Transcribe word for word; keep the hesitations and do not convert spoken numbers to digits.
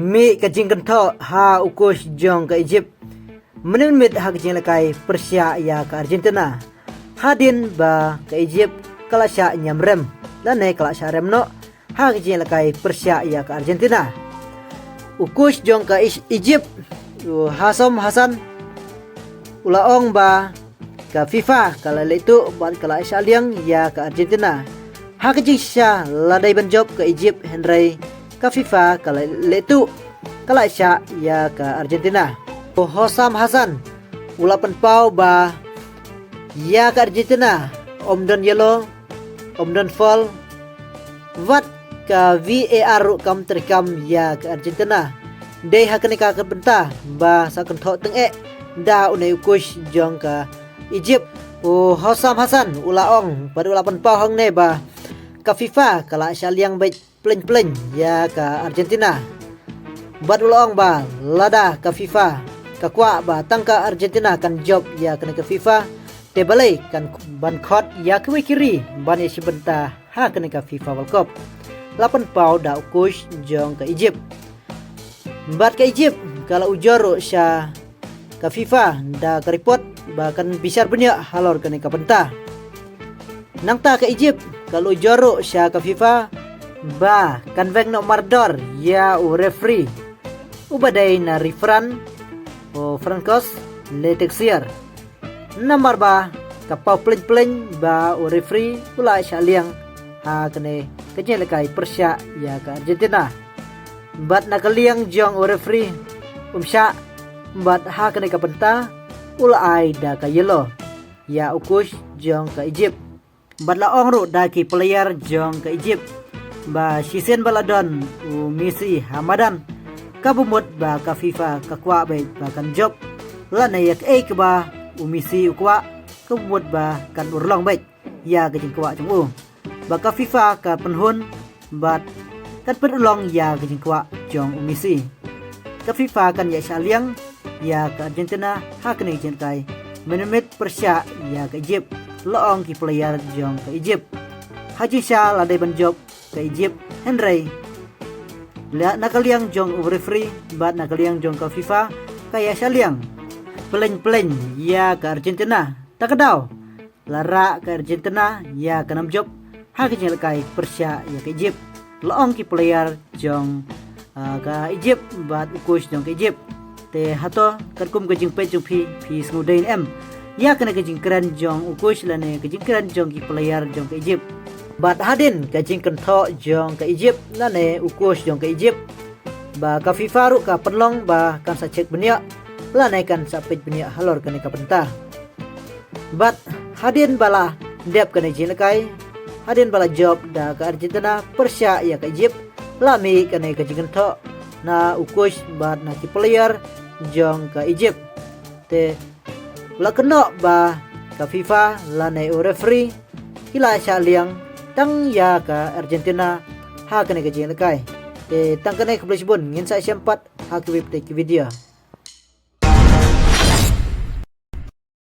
Mih ka jingkynthoh ha u coach jong ka Egypt mynmiet ha ka jingïalehkai pyrshah ïa ka Argentina. Hadien ba ka Egypt ka la shah ñiamrem lane ka la shah rem noh ha ka jingïalehkai pyrshah ïa ka Argentina, u coach jong ka Eg- Egypt, u Hassan Hassan, u la ong ba ka FIFA ka la leh tuh bad ka la shah liang ïa ka Argentina. Ha ka jingshisha la dei ban jop ka Egypt, hynrei ka FIFA ka la leh tuh, ka la shah ïa ka Argentina. U Hassan Hassan u la pynpaw ba ïa ka Argentina ym don yellow, ym don foul, wat ka VAR ruh kam treikam ïa ka Argentina. Dei ha kane ka bynta ba sa kynthoh tyngeh da une u coach jong ka Egypt. U Hassan Hassan u la ong bad u la pynpaw hangne ba ka FIFA ka la shah liang beit plein plein ïa ka Argentina. Bad u la ong ba lada ka FIFA ka kwah ba tang ka Argentina kan jop ïa kane ka FIFA, te balei kan ban khot ïa kiwei ki ri ban ïashim bynta ha kane ka FIFA World Cup. La pynpaw da u coach jong ka Egypt. Bad ka Egypt ka la ujor ruh sha ka FIFA da ka report ba kan bishar bniah halor kane ka bynta. Nangta ka Egypt ka la ujor ruh sha ka FIFA ba kan weng noh mardor ïa u referee uba dei na Refran, u Francois Le Texier. Namar ba ka paw plein plein ba u referee u la shah liang ha kane ka jingïalehkai pyrshah ïa ka Argentina. Bad na ka liang jong u referee um shah, bad ha kane ka bynta u la ai da ka yellow ïa u coach jong ka Egypt. Bad la ong ruh da ki player jong ka Egypt ba shisien ba la don u Messi ha madan, ka bamut ba ka FIFA ka kwah beit ba kan jop, lane ïa kaei kaba u Messi u kwah, ka bamut ba kan urlong beit ïa ka jingkwah jong u, ba ka FIFA ka pynhun bad kan pynurlong ïa ka jingkwah jong u Messi. Ka FIFA kan ïashah liang ïa ka Argentina ha kane ka jingïalehkai mynmiet pyrshah ïa ka Egypt, la ong ki player jong ka Egypt. Ha jingshisha la dei ban jop ka Egypt, hynrei la na ka liang jong u referee bad na ka liang jong ka FIFA ka ïashah liang plein plein ïa ka Argentina. Ta ka daw la rah ka Argentina ïa ka nam jop ha ka jingïalehkai pyrshah ïa ka Egypt, la ong ki player jong, ah, ka Egypt bad u coach jong ka Egypt. Te hato katkum ka jingpeit jong phi, phi sngewdei ne em ïa kane ka jingkren jong u coach lane ka jingkren jong ki player jong ka Egypt? Bad hadien ka jingkynthoh jong ka Egypt lane u coach jong ka Egypt ba ka FIFA ruh ka pynlong ba kan sa check bniah lane kan sa peit bniah halor kane ka bynta. Bad hadien ba la dep kane ka jingïalehkai, hadien ba la jop da ka Argentina pyrshah ïa ka Egypt, la mih kane ka jingkynthoh na u coach bad na ki player jong ka Egypt. Te la kynnoh ba ka FIFA lane u referee ki la shah liang tang ïa ka Argentina ha kane ka jingïalehkai. Te tang kane, khublei shibun, ngin sa ïashem pat ha kiwei pat ki video.